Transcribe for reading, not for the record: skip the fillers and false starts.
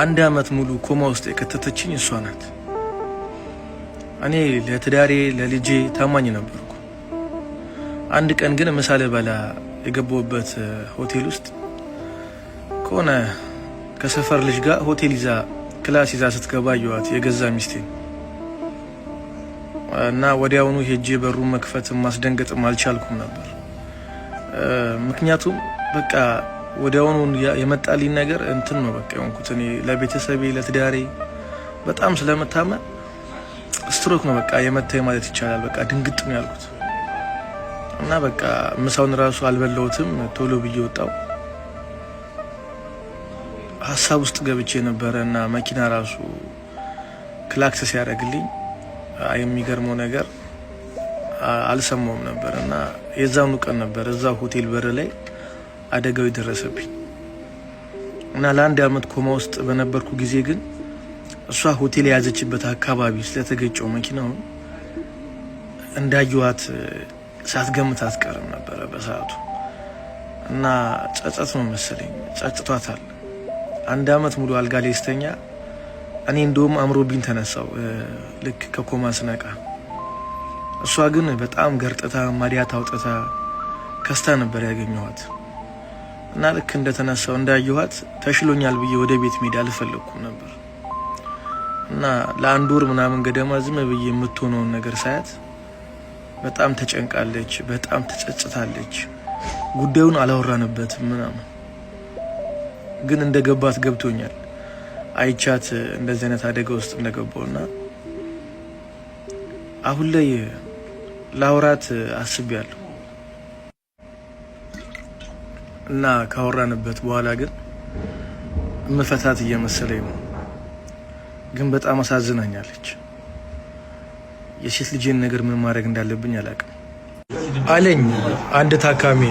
አንድ አመት ሙሉ ኮማ ውስጥ የከተተችኝ እሷ ናት። እኔ ለትዳሬ ለልጄ ታማኝ ነበርኩ። አንድ ቀን ግን ምሳ ልበላ የገባሁበት ሆቴል ውስጥ ከሆነ ከሰፈር ልጅ ጋር ሆቴል ይዛ class ይዛ ስትገባ አየኋት፣ የገዛ ሚስቴን። እና ወዲያውኑ ሄጄ በሩን መክፈትም ማስደንገጥም አልቻልኩም ነበር። ምክንያቱም በቃ ወዲያውኑ የመጣልኝ ነገር እንትን ነው፣ በቃ የሆንኩት እኔ ለቤተሰቤ ለትዳሬ በጣም ስለምታመን ስትሮክ ነው በቃ የመታኝ ማለት ይቻላል። በቃ ድንግጥ ነው ያልኩት እና በቃ ምሳውን ራሱ አልበላሁትም። ቶሎ ብዬ ወጣው። ሀሳብ ውስጥ ገብቼ ነበረ እና መኪና ራሱ ክላክስ ሲያደርግልኝ የሚገርመው ነገር አልሰማውም ነበር እና የዛኑ ቀን ነበር እዛ ሆቴል በር ላይ አደጋው የደረሰብኝ። እና ለአንድ አመት ኮማ ውስጥ በነበርኩ ጊዜ ግን እሷ ሆቴል የያዘችበት አካባቢ ስለተገጨው መኪናውን እንዳየኋት ሳትገምት አትቀርም ነበረ በሰዓቱ። እና ጸጸት ነው መሰለኝ ጸጽቷታል። አንድ አመት ሙሉ አልጋ ላይ ስተኛ እኔ እንደውም አምሮብኝ ተነሳው ልክ ከኮማ ስነቃ። እሷ ግን በጣም ገርጥታ ማዲያት አውጥታ ከስታ ነበር ያገኘኋት። እና ልክ እንደተነሳው እንዳየኋት ተሽሎኛል ብዬ ወደ ቤት መሄድ አልፈለግኩም ነበር። እና ለአንድ ወር ምናምን ገደማ ዝም ብዬ የምትሆነውን ነገር ሳያት በጣም ተጨንቃለች፣ በጣም ተጸጽታለች። ጉዳዩን አላወራንበትም ምናምን፣ ግን እንደገባት ገብቶኛል። አይቻት እንደዚህ አይነት አደጋ ውስጥ እንደገባውና አሁን ላይ ላውራት አስቤያለሁ። እና ካወራንበት በኋላ ግን መፈታት እየመሰለኝ ነው። ግን በጣም አሳዝናኛለች። የሴት ልጄን ነገር ምን ማድረግ እንዳለብኝ አላውቅም አለኝ አንድ ታካሚ።